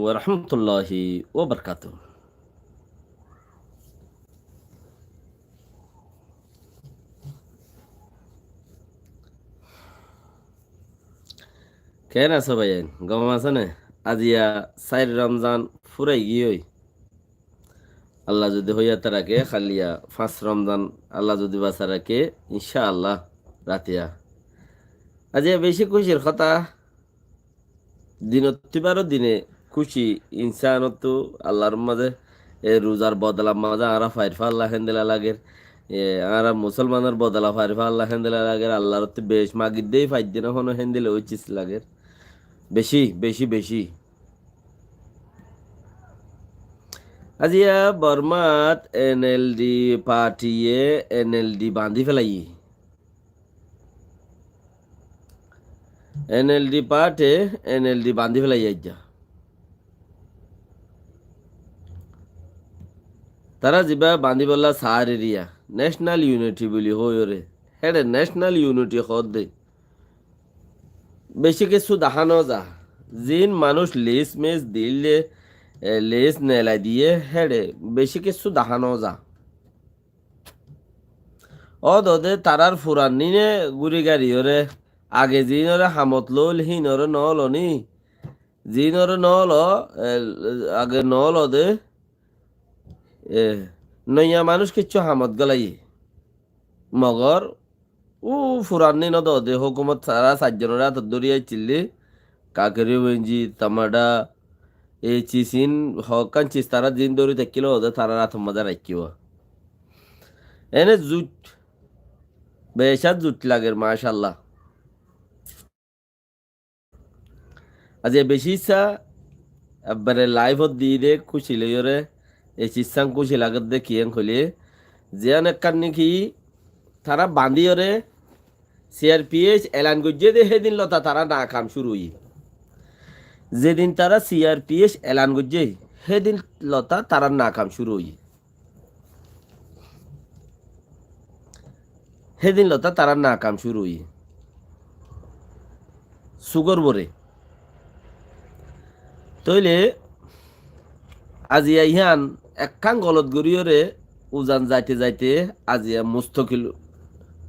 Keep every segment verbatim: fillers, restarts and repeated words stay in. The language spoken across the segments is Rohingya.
wa rahmatullahi wa barakatuhu. Keén asó báiyain? Gom asó né? Aziya sair Romzan fúrai giyói. Allah zodi hoiyat raké, háliya fañs Romzan Allah zodi basa raké, incá Allah, ratiya. Aziya beci kúcir hotá, dinottú baro dine kúci insanottú Allar mazé, e ruzar bodolar mazé añára fair fálla héndilla lager, e añára musolmanor bodola fair fálla héndilla lager, Allar ottú bec magidde faidde no hono héndilla óicis lager. Beci, beci, beci. Aziya Bormat N L D partiye N L D bañdí félaiye. N L D parte N L D bañdí félaiye aijja. Tará zibá bañdíbolla saár eriya, National Unity buli hoóiyoré, héçe National Unity hoódde. Beci kessú dahá no za. Ziín manúic lis mis diílle, e, lis nelai diyé, héçe beci kessú dahá no za. Ódode tarár furanníne gúri gariyóre, age ziínoré hamot loóil híinoré noólo ní, ziínoré noólo, e, age noólo de, e, noiya manúic kiccú hamot golaiyé. Mogor Ó furannín ódode hókumot tará sairzonoré átot dóri aiccíl dé, Kakeri Wenji, Tamada, ei cis iín hoókkan cis tará ziín dóri táikkile ódode tarár átor mazé raikkíbo. Ene zuit, becá zuit lager, macállah. Aziya beci issá, ebbare laifot diyí dé kúci loiyóre, ei ciccán kúci lagedde kiyén hoilé, ziyán ekkán néki tará bañdíyoré C R P H elan goijjé dé hédin lota tará nakam cúru óiye. Zedin tará C R P H elan goijjé, hédin lota tarár nakam cúru óiye. Hédin lota tarár nakam cúru óiye. Sugór bore. Tóile aziya yián ekkán golot goríyoré uzan zaite zaite aziya mustokil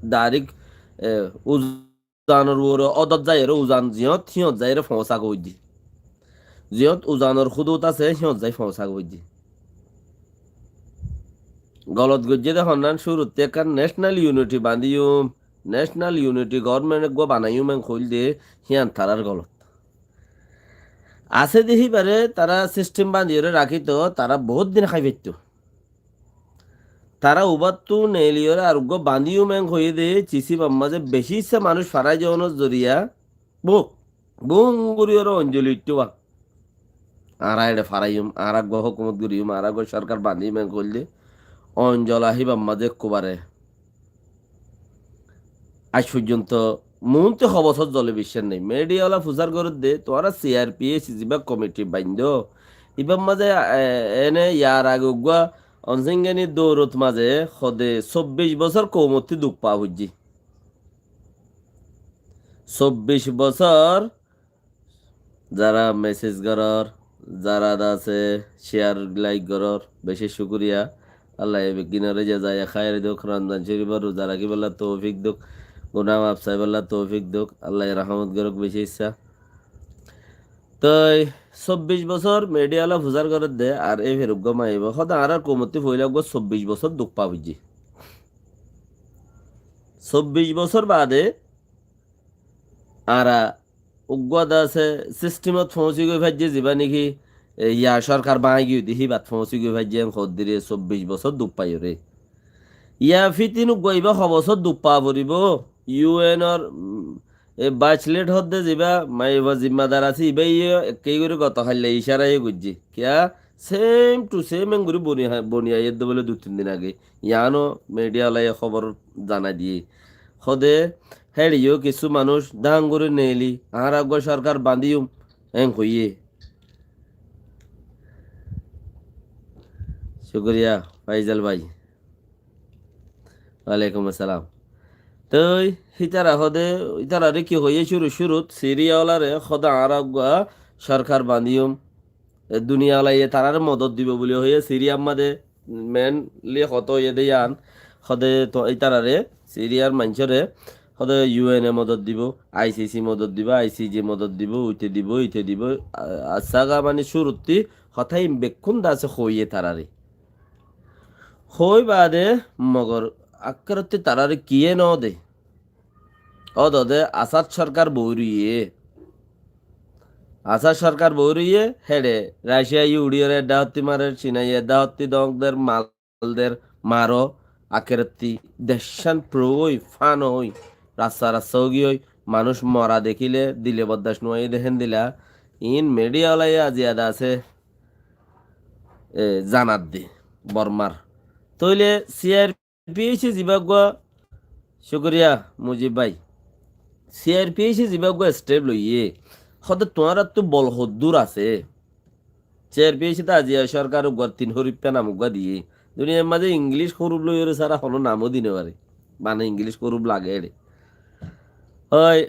darik, e, uz- uzanor uore ódot zaiyóre uzan ziyót híyót zaiyóre foóñsa goijjé. Ziyót uzanor húdut asé híyót zai foóñsa goijjé. Golot goijjé dé honnán cúruttú ekkán national unity bañdíyum, national unity government eggúa banaiyum en hoil dé híyan tarár golot. Asé dé híbaré tará system bañdíyoré rakíto, tará boóut din hái faittó. Tará ubáttu neeliyóre ar uggúa bañdíyum en hoiyé dé, cisi bamma ze beci issá manúic faráize onor zoriya, bú, búm goríyoré onjoli uiththó ba. Añára eçe faráiyum, añára uggúa hókumot goríyum, añára uggúa sorkar bañdíyum en hoil dé, onjol ahí bamma ze ekkubare. Aij foijjonto muúntu hobosót zole biccác nái. Mediaola fusár gorédde, tuáñra C R P H zibá komiti baindó, ibár mazé, e, ene yar age uggúa Onsingáni dourot mazé hode sobbic bosór koumottú duk fa foijjé. Sobbic bosór Zara mesej gorór, zara de asé share, like gorór, beci cúkuriya. Allaye beggúnoré jezaye háir douk, Romzan Córifor ruza rakíbolla toufik douk, guná maf saibólla toufik douk, Allaye rahmot gorók beci issá. Toi sobbic bosór mediaola fusár gorédde, ar ei feruggúa maiyabo, hóde añárar koumottú foila uggúa sobbic bosór duk fa foijjé. Sobbic bosór baade añára uggúa de asé sistimot foóñsi goi faijjé, zibá néki, e, ya sorkar báñgi giyói dé híbat foóñsi goi faijjé, en hoddire sobbic bosór duk faiyóre. Ya fitin uggúa ibá ho bosór duk fa foribó, U N or, mm, e, Bachelet hoddé zibá maiyafua zimmadar asé, ibáye ekkeí gorí goto hailla icáraye goijjé. Kiyá? Same to same engorí boni ha-, boni aiyédde bóle dui tin din age. Yiáno mediaolaye hóbor zanai diyé. Hóde, héçe yó kissú manúic dháñgorí neeli, añára uggúa sorkar bañdíyum, en hoiyé. Cúkuriya, Faisal bái. Walaikum assalam. Toi, hítara hóde, hítarare ki hoiyé cúru cúrut, Siriyaolaré hóde añára uggúa sorkar bañdíyum. E, duniyalaye tarare modot dibo buli hoiye, Siriyar maze mainly hotá hoiye de yián, hode to itarare, Siriyar maincóre, hode U N e modot dibo, I C C modot dibo, I C J modot dibo, uite dibo, ite dibo, a-, assága mani cúrutti hotá in bekkún dase hoiye tarare. Hoi baade mogor akkerotti tarare kiye no de. Ódode Asad sorkar boói roiye. Asad sorkar boói roiye, héçe Raciyaye uçíyore edda hottí marer, Cinaye edda hottí dóñk der, mal der, maro, akerottí deccán pro ói, fán ói, rasta rasta ógi ói, manúic mora dekíle dile boddac nuaiyé de héndila, iín midhiyawalaye aziya dase, e, zanat de, Bormar. Tóile C R P H e zibá uggúa, cúkuriya Mujib bái. C R P H e zibá uggúa step loiyé, hóde tuáñrattú bol hoddúr asé? C R P H e to aziya sorkar uggúar tin hóruf nam uggúa diyé. Duniyar mazé Ingilíc hóruf loiyóre sára honó namó di no fare. Mane Ingilíc hóruf lage éçe. Ói,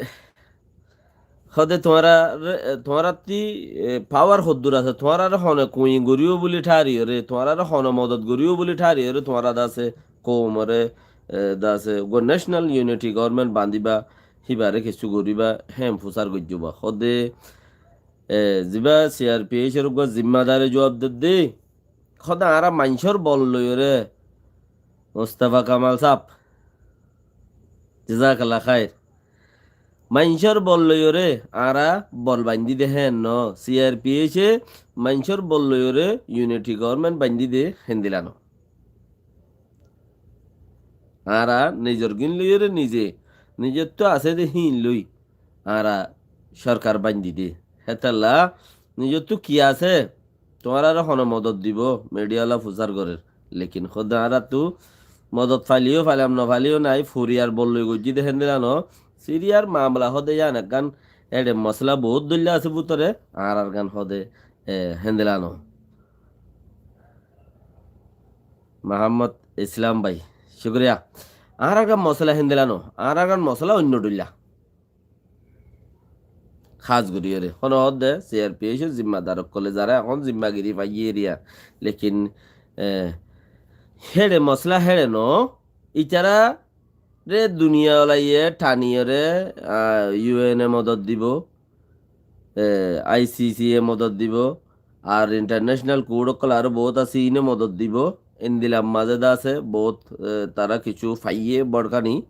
hóde tuáñra re-, tuáñrattí, e, pawar hoddúr asé, tuáñrare hone kuñi goríbo buli tháriyoré, tuáñrare hone modot goríbo buli tháriyoré, tuáñra dase koumoré, e, dase uggúa national unity government bandíba, híbare kessú goríba, hém fusár goijjúba. Hóde, e, zibá C R P H or uggúa zimmadare juab dedde, hóde añára maincór bol loiyóre, Mustafa Kamal sáb, jazakallah khair. Maincór bol loiyóre añára bol baindí de héen no, C R P H e maincór bol loiyóre unity government baindí de héndila no. Añára nizor gín loiyóre nize, nizottú asé de híin loi, añára sorkar baindí de. Hétolla nizottú ki asé? Tuáñrare hone modot dibo, midhiyawala fusár gorér. Lekin hóde añárattú modot faileyó failam, no faileyó nai, foriyar bol loi goijjí de héndila no. Siriyar mamela hóde yián ekkán éçe mosala bout dóilla asé bútore, añárar gán hóde, e, héndila no. Muhammod Islam bái, cúkuriya. Añárar gán mosala héndila no, añárar gán mosala oinno dóilla. Hás goríyoré. Hone hóde C R P H or zimmadar ókkole zará ehón zimmagiri faiyé eriya. Lekin, e, héçe mosala héçe no, itarare duniyawalaye thaniyóre, a, U N e modot dibo, e, I C C e modot dibo, ar international court ókkol aró bout asé, iíne modot dibo. Endila mazé de asé, bout, e, tará kessú faiyé bóçkani,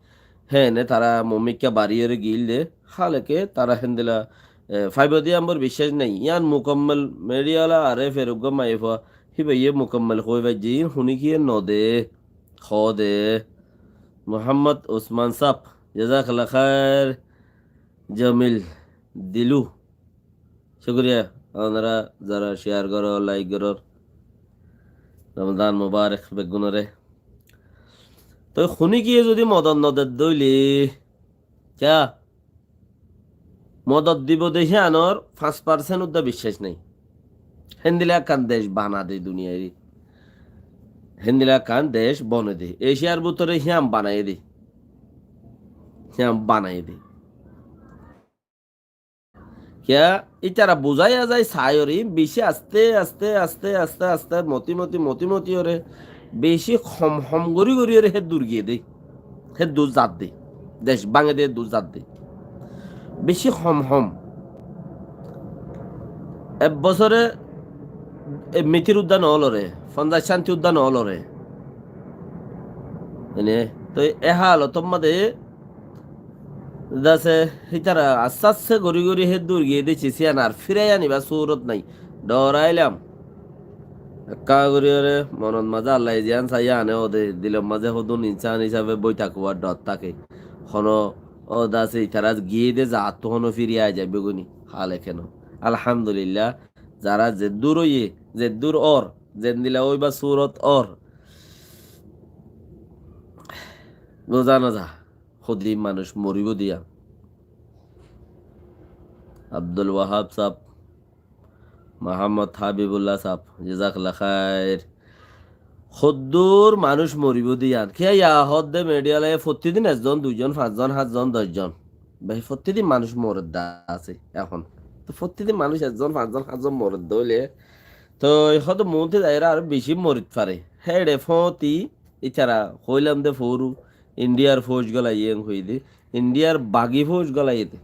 héene tará mumikká bariyóre giíl de, háleke tará héndila, e, faibo de ambor biccác nai. Yián mukammel midhiyawala ar e feruggúa maiyafua, híbaye mukammel hoi faijje, iín huníkiye no de, hoó de. Muhammod Usman sáb, jazakallah khair, Jamil Dilu. Cúkuriya, onora zara share goró, like goró. Ramadan mubarek beggúnore. Toi huníkiye zodi modot no dedde óile, kiya? Modot dibo de híanor fañs percent udda biccác nai. Héndila ekkán dec bana de duniyai. Héndila ekkán dec bone de. Eciyar bútore hían banaiyé de. Hían banaiyé de. Kiya, ítara buzaiya zai saiyóre, beci aste, aste, aste, aste, aste, moti, moti, moti, moti óre, beci hom, hom gorí, gorí óre, héddur giyé de. Héddur zadde. Dec báñge de, héddur zadde. Beci hom, hom. Ek bosóre, e, mitir udda no lore, fonzaic cánti udda no lore. Ene, toi e halotor mazé Dase hítara aste aste gorí gorí héddur giyé de, cis híyan ar fírai anibar surot nai. Dhorailam. Ekká gorí ore monor mazé Allaye ziyán saiyé ane óde, dilor mazé hodún insán hísabe boi táke, ar dhor táke. Hono ó dase ítara giyé de zattú hono fíri ai zaibo goi ni. Hale keno. Alhamdulillah. Zara zeddur óiye, zeddur ór, zendila óibar surot ór. Buzá no za. Hodi manúic moribó de yián. Abdul Wahab sáb, Muhammod Habibullah sáb, jazakallah khair. Hoddúr manúic moribó de yián. Kiyá ya hodde midhiyalaye fottí din ekzon, duizon, fañszon, háñtzon, doczon. Bái, fottí din manúic moredde asé ehón. To fottí din manúic ekzon, fañszon, háñtzon moredde óile Toi hoto muúntu zaiyóre aró beci morit fare. Héçe foóñti ítara hoilam de foóru, Indiyar fóuj golaiyé en hoiyé de. Indiyar bagi fóuj golaiyé de.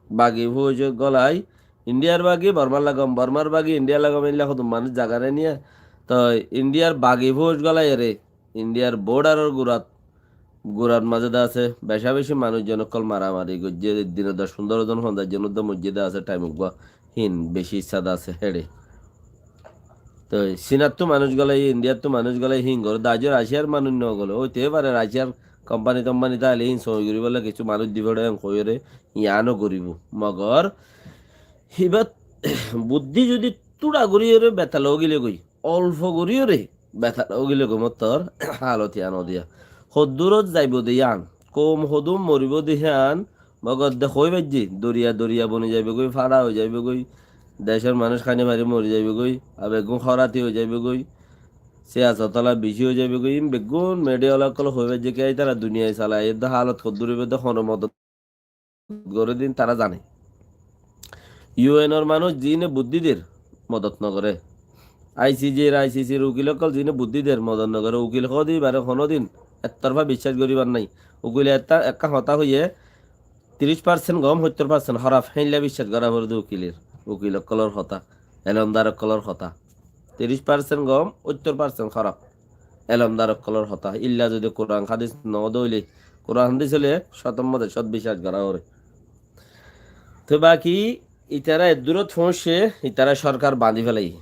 Bagi fóuj golai, Indiyar bagi Bormar lagom, Bormar bagi Indiyar lagom, eilla hodún manúic zaga nai niya. Toi Indiyar bagi fóuj golaiyóre Indiyar bodharor gurat, gurat mazé de asé, beca beci manúic zon ókkol maramari goijjé, dine doc fundoro zon, fonzaic zon uddá moijjé de asé, thaim uggúa híin beci issá de asé héçe. Toi Sinattú manúic golaiyé, Indiyattu manúic golaiyé, híin goré de, aijjó Raciyar manúic no gole, óite fare Raciyar kompani tompani táile híin soi goríbolla kessú manúic di fore en hoiyóre, yiáno goríbo. Mogor híbat buddí zudi túra goríyore betala ógile goi, olfo goríyore betala ógile goi mottor halot yián ódiya. Hoddúrot zaibo de yián, koum hodún moribo de yián, mogor de hoi faijjé, doriya doriya boni zaibo goi, fára ói zaibo goi, decor manúic háine fari mori zaibo goi, ar beggún hórati ói zaibo goi, siyasot ola beci ói zaibo goi, iín beggún mediya ola ókkol hoi faijjé, kiyá ítara duniyai salai, edde halot hoddúr óibo de hono modot goré din tará zane. Yu En or manúic ziíne buddí der modot no goré. Ai Si Ji r, Ai Si Si r ukil ókkol ziíne buddí der modot no goré. Ukil hoóde ibáre honódin ektorfa biccác goríbar nái. Ukile ekka hotá hoiyé, tiríc parsent gom, hóttor parsent hóraf, héilla biccác gorá foré de ukiler, ukil ókkolor hotá, elomdar ókkolor hotá. Tiríc parsent gom, hóttor parsent hóraf. Elomdar ókkolor hotá. Illa zudi Kuran hádis no de óile, Kuran hádis óile cótor modé cót biccác gorá foré. Toi baki itará eddúrot foóñicce, itará sorkar bañdí felaiyé.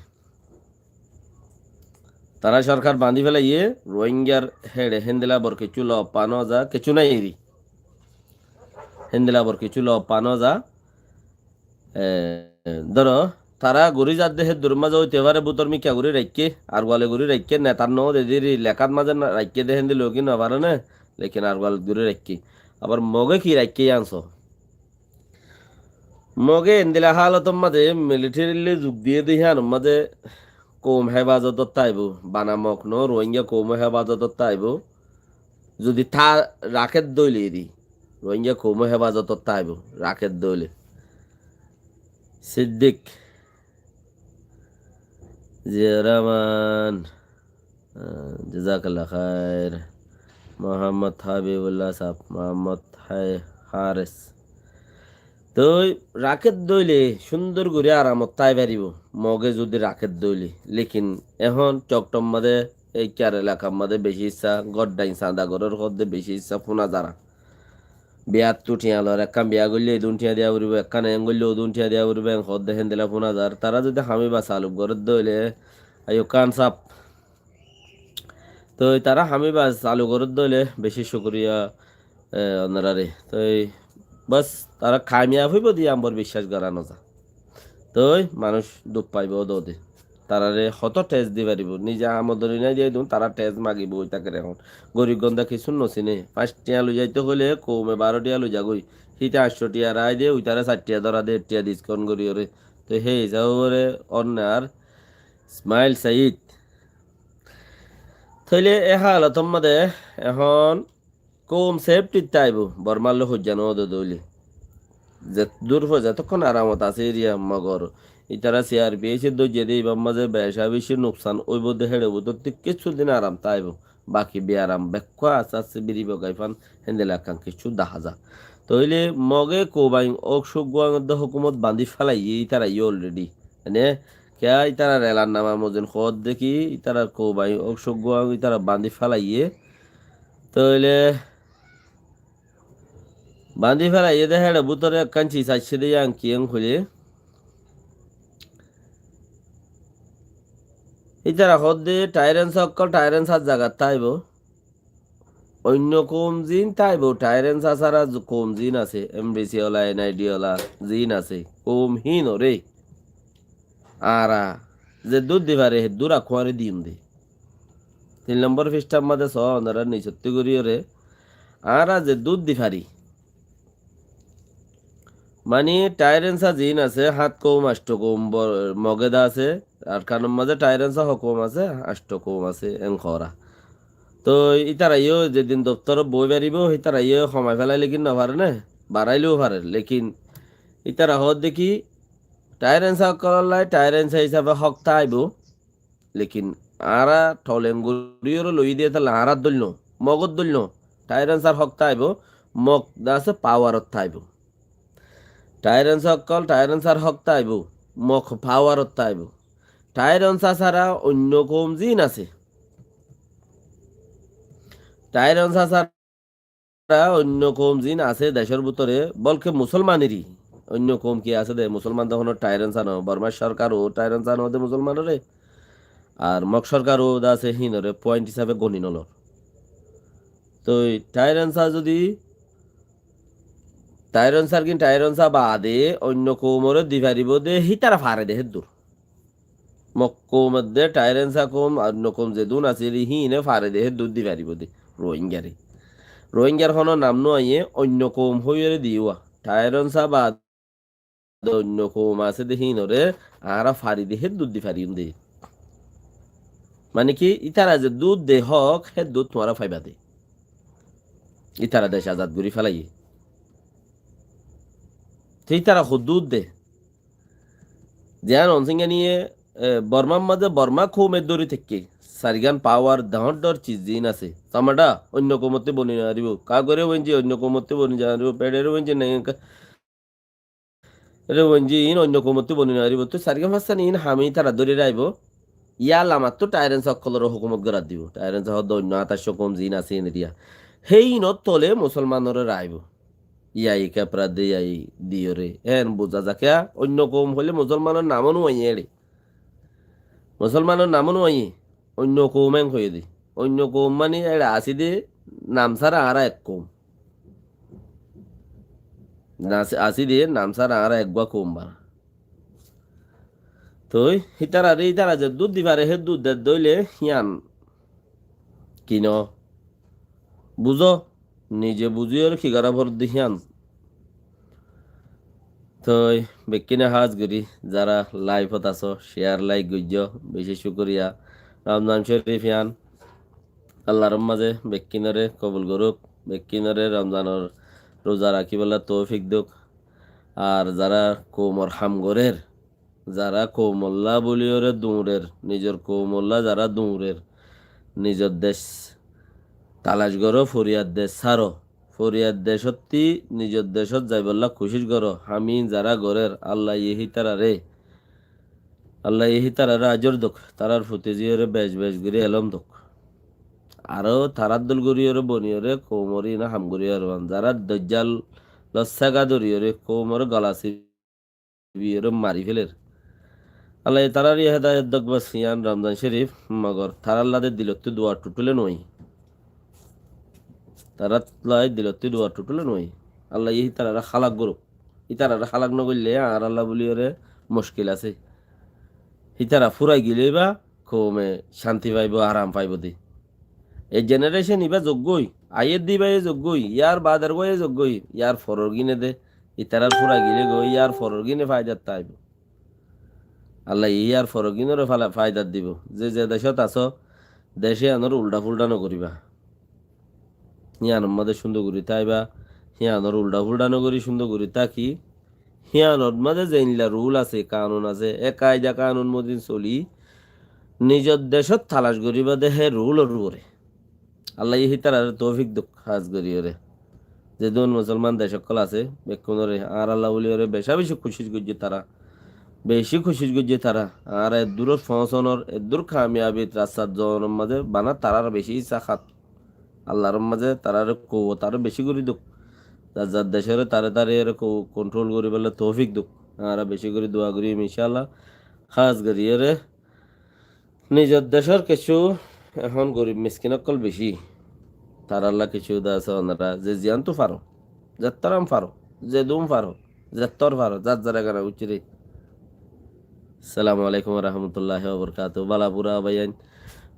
Tará sorkar bañdí felaiyé, Rohingyar héçe héndilla bor kessú lob fa no za, kessú nai eri. Héndilla bor kessú lob fa no za. E, dóro, tará gorí zadde héddur mazé óite fare bútor mikká gorí raikké, arguale gorí raikké, netar noó de diri lekát mazé na-, raikké de héndilla ki no fare né, lekin argual gorí raikké. Abar Mogé ki raikké yián so. Mogé endilla hálotor mazé militherily zuk diyé de yiánor mazé koum hefazotot táibo, bana Mog noó, Rohingya koumó hefazotot táibo. Zudi ta rakédde óile eri, Rohingya koumó hefazotot táibo, rakédde óile. Siddik, Ziya Rahman, ah, jazakallah khair. Muhammad Habibullah sahab, Muhammad Hai-, Haris. Toi rakédde óile cúndor gorí aramot tái faribó, Mogé zudi rakédde óile. Lekin ehón Coktom mazé, ei kiyar elakar mazé beci issá, gór dhain sañda gorór hoódde beci issá fúna zar. Biyattú thiañ lor, ekkán biya goille edún thiañ diya foribó, ekkán eén goille odún thiañ diya foribó, en hoódde héndilla fúna zar. Tará zudi hamiba saluk gorédde óile, Ayub Khan sahab, toi tará hamiba saluk gorédde óile beci cukuriya, e, onoráre. Toi bas, tará kamiyab óibo de yián bor biccác gorá no za. Toi manúic duk faibo de. Taráre hotó thes di faribó. Nize amodoni nai de dun, tará thes magibo ói táker ehón. Gorib gonda kessú no siné. Fañs thiañ loi zaito hoilé koume baró thiañ loi zagói. Híte añctho thiañ rai de, uitaré sair thiañ dóra de, ek thiañ diskaun gorí óre. Toi hé hísabe óre onne ar Ismail Said. Tóile e hálotor mazé ehón koum sefthit táibo, Bormar loi hoijja no de dóile. Zeddúr fo-, zetókkon aramot asé eriya, mogor ítara C R P F e dóijje de, ibar mazé beca beci nuksan óibo de, héçe bútotti kessú din aram táibo. Baki biyaram bekkúa asté asté biri bogai fán, héndilla ekkán kessú dahá za. Tóile Mogé Koubain ók Cúgguang de hókumot bañdí félaiyé ítara yó already. Mane, kiyá ítara relar nama mozin hoódde ki, ítara Koubain ók Cúgguang ítara bañdí félaiyé. Tóile bañdí félaiyé de héçe bútore ekkán ciz aiccé de, yián ki en hoilé. Ítara hoódde tyrants ókkol tyrants ar zagat táibo. Oinno koum ziín táibo, tyrants sára z-, koum ziín asé, M D C ola, N I D ola ziín asé, koum híinoré añára zeddúr di fari, heddúr akuáñre diyum de. Tin lombor fícthar mazé soó, onorá nisottí goríyoré, añára zeddúr di fari. Mani, tyrants ziín asé, hát koum, añctho koum bo-, Mogé de asé, Arkanor mazé tyrants hó koum asé, añctho koum asé, en hoóra. Toi ítara yó zedin doftorot boói faribó, ítara yó homai félaile ki no fare né? Baráileó fare. Lekin ítara hoódde ki, Tyrants ókkolólla tyrants hísafe hók táibo. Lekin añára toleng goríyoré loiyí de táile añárar dóil no, Mogor dóil no. Tyrants ar hók táibo, Mog de asé power ot táibo. Tyrants ókkol, tyrants ar hók táibo, Mog power ot táibo. Tyrants sára oinno koum ziín asé, tyrants sára oinno koum ziín asé decór bútore, bólke musolmaneré. Oinno koum ki asé de, musolman de honó tyrants no, Bormar sorkar ó tyrants no de musolmanoré. Ar Mog sorkar ó de asé híinoré point hísafe goni nolor. Toi tyrants zodi tyrants ar gin tyrants baade oinno koumoré di faribó de, hítara fare de héddur. Mog koum edde tyrants koum, oinno koum zedún asé de híine fare de héddur di faribó de Rohingyare. Rohingyar honó nam no aiyé, oinno koum hoiyóre diyé. Tyrants baade oinno koum asé de híinoré añára fari de héddur di fariyum de. Mane ki, ítara zeddur de hók, héddur tuáñra faiba de. Ítara dec azad gorí felaiyé. Te ítara hoddúr de. Ziyán Onsinganiye, e, Bormar mazé Borma koume dóri táikke. Sarigán power dahór dór ciz ziín asé. Tamada, oinno koumottú boni no faribó. Kagore wenji oinno koumottú boni no faribó. Pedere wenji nai ka-, re wenji iín oinno koumottú boni no faribó. Toi sarigán fassán iín hami ítara dóri raibó. Yá alamattú tyrants ókkolóre hókumot gorát dibo. Tyrants hoó de oinno ataicco koum ziín asé iín eriya. Héinor tole musolmanoré raibó. Yai kepra de yai diyore. Héen buza za kiya, oinno koum hoile musolmanor namó no aiyé ére. Musolmanor namó no aiyé. Oinno koum héen hoiyé de. Oinno koum mani ére así de nam sára añára ek koum. Nas-, así de nam sára añára eggúa koum bana. Toi, hítarare, hítara zeddur di fare, héddur de dóile, hían kino. Buzó, nize buzíyoré ki gorá foredde hían. Toi, bekkúne hás gorí, zara live ot asó, share, like goijjó, beci cúkuriya. Ramzan Córif hían, Allar mazé bekkúnoré kobul gorouk, bekkúnoré Ramzanor ruza rakíbolla toufik douk. Ar zara koumor ham gorér, zara koumolla bóliyoré duñrer, nizor koumolla zara duñrer, nizor dec talac goró, foriyar dec sáro, foriyar decótti nizor decót zaibolla kucíc goró, ham iín zara gorér, Allaye hítararé, Allaye hítararé ajor douk, tarár foti zíyoré bec bec gorí elóm douk. Aró tarár dol goríyoré boniyoré koumoré iín ham gorí faribán. Zara Dajjal lossága dóriyoré koumoré gola si- biyóre mari féler. Allaye taráre hédayot douk bas, yián Ramzan Córif, mogor tarálla de dilottú dua tuthúle noói. Tarálla dilottú dua tuthúle noói. Allaye hítararé hálak gorouk. Hítararé hálak nogoillé añárálla bóliyoré muckil asé. Hítara fúrai gilé íba koume cánti faibó, aram faibó de. E generation íba zoggói, aiyér de íba e zoggói, yár baador gúa e zoggói, yár foror gíne de, ítarar fúrai gilé goi, yár foror gíne faidat táibo. Allaye yár foror gínoré fala-, faidat dibo. Ze ze decót asó, dec yíanor uldha-fuldha nogoríba. Yíanor mazé cúndor gorí táiba, yíanor uldha-fuldha nogorí cúndor gorí táki, híyanor mazé zeilla rul asé, kanun asé, e kaida kanun mozin soli, nizor decót talac goríba de hé rulor uore. Allaye hítararé toufik douk hás goríyoré. Zedún musolman dec ókkol asé, bekkúnoré añárálla bóliyoré beca beci kucíc goijjé tará. Beci kucíc goijjé tará. Añára eddúrot foóñsonor, eddúr kamiyabir rastat zonor mazé bana tarár beci issá hát. Allar mazé taráre kouwot aró beci gorí douk. Zar zar decóre taré taré ere kou-, kontrol goríbolla toufik douk. Añára beci gorí dua gorí, incáallah. Hás goríyoré nizor decór kessú ehón gorib miskin ókkol beci. Tarálla kessú de asé onora ze ziyántu faro, zettóram faro, zedún faro, zettór faro, zar zar egana uccí de. Assalamu alaikum wa rahmatullahi wa barakatuhu. Bála bura báiyain,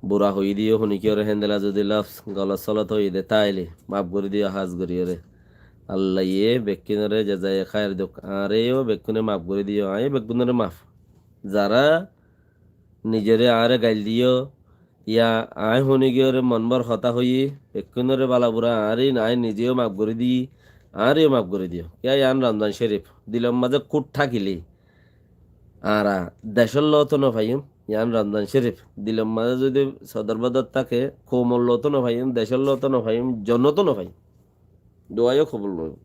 bura hoiyí diyó, honi kiyóre héndilla zodi lofz golot solot hoiyí de táile maf gorí diyó hás goríyoré. Allaye bekkúnoré jazaye khair douk. Añáre yó bekkúne maf gorí diyó, aññí yó bekkúnoré maf. Zará nizoré añáre gail diyó, yá aññí honi giyóre monbor hotá hoiyí, bekkúnoré bála bura añáre aññí nize yó maf gorí diyí, añáre yó maf gorí diyó. Kiyá yián Ramzan Córif, dilor mazé kút tákile, Añára decór lóto no faiyúm, yián Ramzan Córif. Dilor mazé zodi sodor bodor táke, koumor lóto no faiyúm, decór lóto no faiyúm, zonnoto no faiyúm. Duá yó kobul no óibo.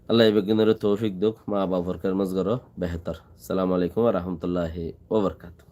Allah e beggúnoré toufik douk, maa bafor kédmot goró behétor. Assalamu alaikum wa rahmatullahi wa barakatuhu.